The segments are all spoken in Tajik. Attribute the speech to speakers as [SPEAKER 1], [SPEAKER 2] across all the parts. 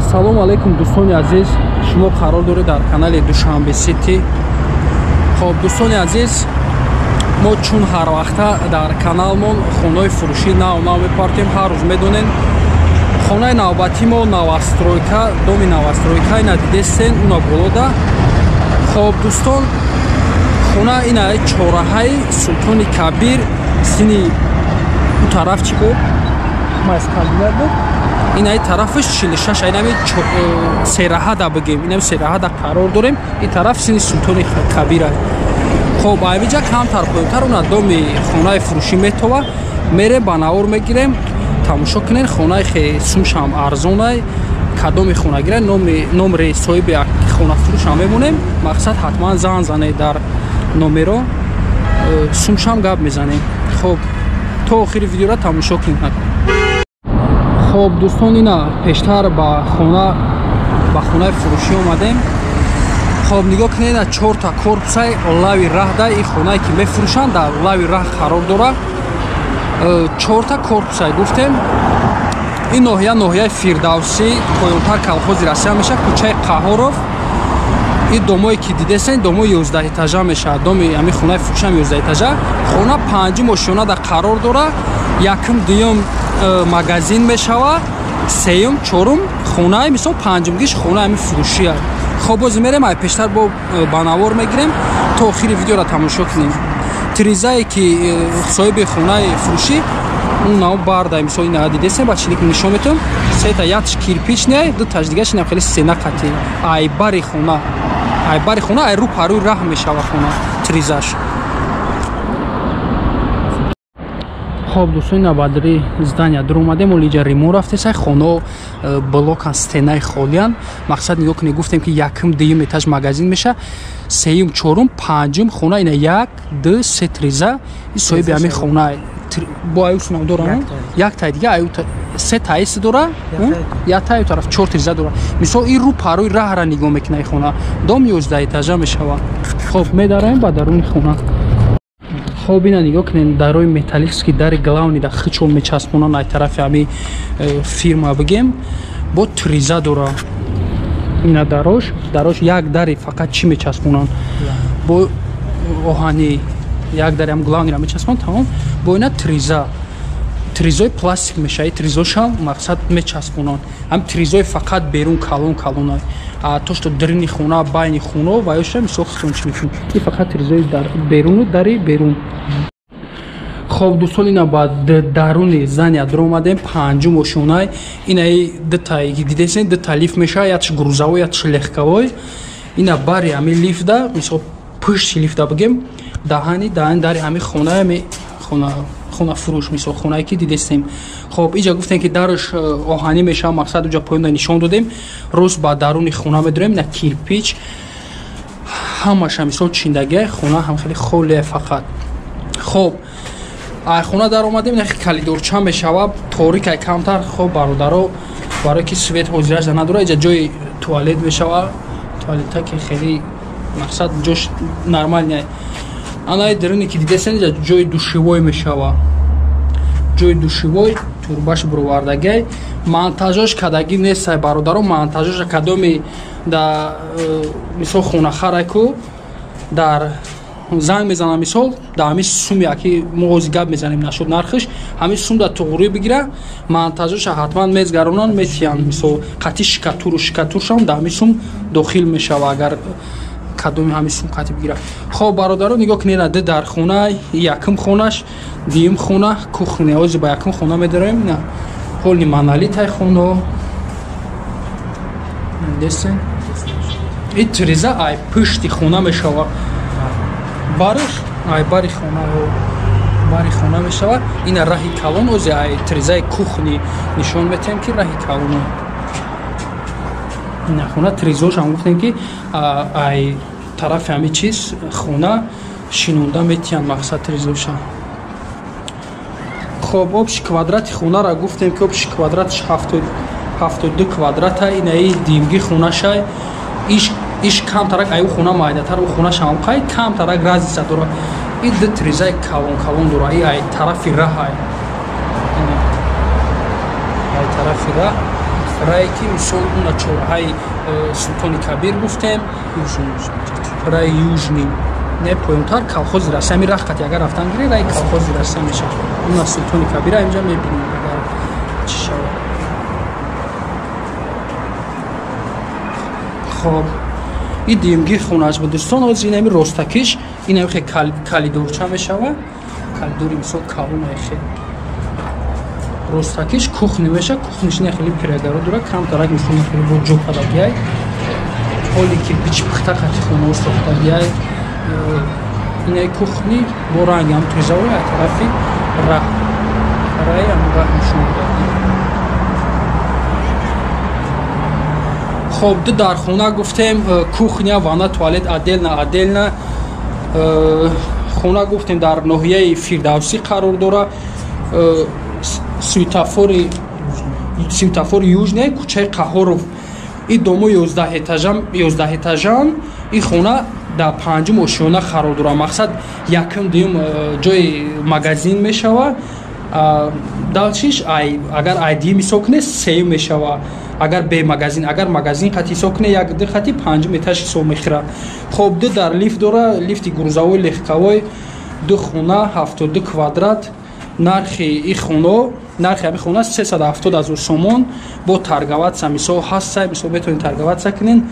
[SPEAKER 1] Ассалому алайкум дӯстони азиз, шумо қарор доред дар канали Душанбе Сити. Хоб дӯстони азиз, мо чун ҳар вақта дар каналмон хонаҳои фурӯшӣ нав нав мепартем, ҳар рӯз медонем. Хонаи навбатӣ мо новостройка, доми новостройка ина дидестен, уна болода. Хоб дӯстон, хона ина чораҳаи Султони Кабир, сини у тараф чӣ буд? Майскабинат буд. Инаи тарафаш 46, инами сераҳада бигем, инами сераҳада қарор дорем. Ин тараф сини Султони Кабира. Хоб айвиҷа камтар поёнтар уна доми хонаи фурӯшӣ метова, мерем ба навор мегирем, тамошо кунед. Хонаи хе сумшам арзонай, кадоми хонагира номери соҳиби хонафурӯшам мемонем. Мақсад ҳатман зан занед дар номеро, сумшам гап мезанем. Хоб то охири видеора тамошо кунед. Хоб дӯстон, ина пештар ба хонаи фурӯшӣ омадем. Хоб нигоҳ кунед, ина чорта корпусай лави раҳда, ин хонае ки мефурӯшанд дар лави раҳ қарор дорад. Чорта корпусай гуфтем. Ин ноҳия ноҳияи Фирдавсӣ, поёнтар колхози Россия мешавад, кӯчаи Қаҳоров. Ин домое ки дидесен, домои 11 этажа мешавад. Доми ҳамин хонаи фурӯшам 11 этажа. Хона панҷум ошёнада қарор дорад. Якум, дуюм магазин мешавад, сеюм, чорум хонаи, мисол панҷумгиш хонаи ҳамин фурӯшия. Хоб боз мерем, ай пештар бо ба навор мегирем, то охири видеоро тамошо кунем. Тризае ки соҳиби хонаи фурӯшӣ он нав барда, мисол ина дидесем, ба чилик нишон метавам. Сета якш кирпич не, ду таш дигаш инам хеле стена қатӣ. Ай бари хона, ай бари хона, ай рӯ парӯи раҳ мешава хона тризаш. Хоб дӯстони, навбатдари здания дур омадем, олиҷа ремон рафтесай, хоно блокан, стенаи холиян. Мақсад нигоҳ кунед, гуфтем ки якум, дуюм этаж магазин меша, сеюм, чорум, панҷум хона, ина як, ду, се триза. И соҳиби ҳамин хона бо аюсунам дора, як тай дига аю се таиси дора, як тай тараф чор триза дора. Мисол ин рӯ парои раҳра нигоҳ мекунад ин хона. Дом 11 этажа мешавад. Хоб медараем ба даруни хона. Хоб ина нигоҳ кунед, дарои металлический, дари главный да хичон мечаспонанд ай тарафи ҳами фирма бигем, бо триза дора. Ина дарош, дарош як дари фақат чӣ мечаспонанд? Бо оҳани як дари ҳам главныйро мечаспонанд, тамом. Бо ина триза, тризои пластик мешавад, тризошам мақсад мечаспонанд. Ҳам тризои фақат берун калон калонай. То что дарини хона, байни хона ва ёша мисол хитон чӣ мекунем. Ин фақат тризои дар беруну дари берун. Хоб дӯстон, ина ба даруни здания дур омадем, панҷум ошёнай. Инаи дутай дидесен, дута лифт мешавад, якш грузовой, якш легковой. Ина бари ҳамин лифтда, мисол пушти лифтда бигем, даҳани дари ҳамин хона, ҳами хона фурӯш, мисол хонае ки дидестем. Хоб иҷа гуфтем ки дараш оҳанӣ мешавад, мақсад уҷа поёнда нишон додем. Рост ба даруни хона медорем, ина кирпич ҳамаша мисол чиндагия, хона ҳам хеле холия фақат. Хоб ай хона дар омадем, ина калидорча мешавад, торик ай камтар. Хоб бародаро, барое ки свет ҳозираш надора, иҷа ҷои туалет мешавад, туалета ки хеле мақсад ҷош нормальный. Анаи даруне ки дидесен, иҷа ҷои душевой мешавад, ҷои душевой турбаш бировардагай. Монтажош кадагӣ нестай бародаро, монтажоша кадоми да мисол хонахараку дар занг мезанам, мисол да ҳамин суми аки мо ҳози гап мезанем нашуд нархиш, ҳамин сум да туғрӣ бигира, монтажоша ҳатман мезгаронанд, метиҳанд. Мисол қати шикатуру шикатуршам да ҳамин сум дохил мешава, агар кадоми ҳамин сум қати бигира. Хоб бародаро, нигоҳ кунед, ду дар хона, якум хонаш, дуюм хона, кухня. Ҳози ба якум хона медароем, ина полни монолитай хона. Десен ин триза ай пушти хона мешава, барш ай бари хона, бари хона мешава. Ина раҳи калон, ози ай тризаи кухни нишон метиҳем ки раҳи калон. Ина хона тризош ҳам гуфтем ки ай тарафи ҳамин чиз хона шинонда метиҳанд, мақсад тризоша. Хоб обши квадрати хонаро гуфтем ки обши квадраташ 72 квадрата. Инаи димги хонашай, иш камтарак аю хона майдатар, у хонашам қай камтарак разница дора. И ду тризаи калон калон дора, и ай тарафи раҳ, ай тарафи раҳ. Рае ки мисол уна чораҳаи Султони Кабир гуфтем, раи Южный, не поёнтар колхози Россия, ҳамин рах қати агар рафтан гири, раи колхози Россия мешавад. Уна Султони Кабира инҷа мебинем, агар чӣ шавад. Хоб, и дуюмги хонааш буд, дӯстон. Ҳозир ин ҳами ростакиш, ин ҳами хе калидорча мешавад, калидори мисол калона хе. Ростакиш кухни меша, кухниш не хеле пирагаро дора, камтарак мисол хеле бо ҷо кардагиай, ҳоли кирпичи пухта қати хонао сохтагиай. Инаи кухни бо ранги ҳам тезавой, аз тарафи раҳ, раи ҳам раҳ нишон додагӣ. Хоб, ду дархона гуфтем, кухня, ванна, туалет отдельно, отдельно. Хона гуфтем дар ноҳияи Фирдавсӣ қарор дора, светофори Южный, кӯчаи Қаҳоров. И домо 11 этажан, и хона дар панҷум ошёна қарор дорад. Мақсад якум, дуюм ҷои магазин мешавад, далчиш агар айдиюм ҳисоб кунед, сеюм мешавад, агар бе магазин, агар магазин қати ҳисоб кунед, як ду хати панҷум этаж ҳисоб мехӯрад. Хоб, ду дар лифт дора, лифти грузовой, легковой. Ду хона, 72 квадрат. Нархи и хоно, нархи ҳами хона 370 ҳазор сомон, бо торговаться мисол ҳаста, мисол метавонед торговаться кунед.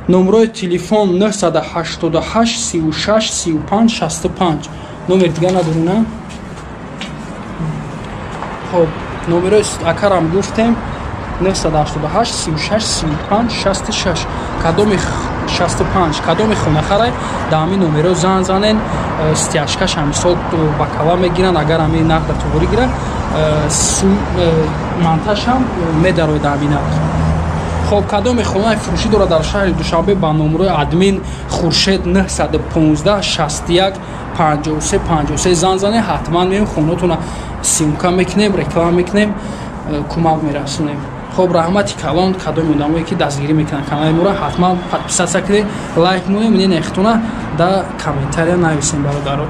[SPEAKER 1] Номрои телефон 988 36 35 65. Номер дига надорӣ, на? Хоб, номерои акарам гуфтем, 988 36 35 66. Кадоми 65, кадоми хонахарай, дар ҳамин номеро зан занен, стяжкаша мисол ба кала мегиранд, агар ҳамин нарх дар туғрӣ гиранд, монтажам медарояд дар ҳамин нарх. Хоб, кадоми хонаи фурӯшӣ дорад дар шаҳри Душанбе, ба номрои админ Хуршед 915 61 53 53 зан занед, ҳатман меем, хонатона съёмка мекунем, реклама мекунем, кӯмак мерасонем. Хоб, раҳмати калон кадоми одамое ки дастгирӣ мекунанд канали моро, ҳатман подписаться кунед, лайк монед, мнение худтона дар комментария нависем, бародаро.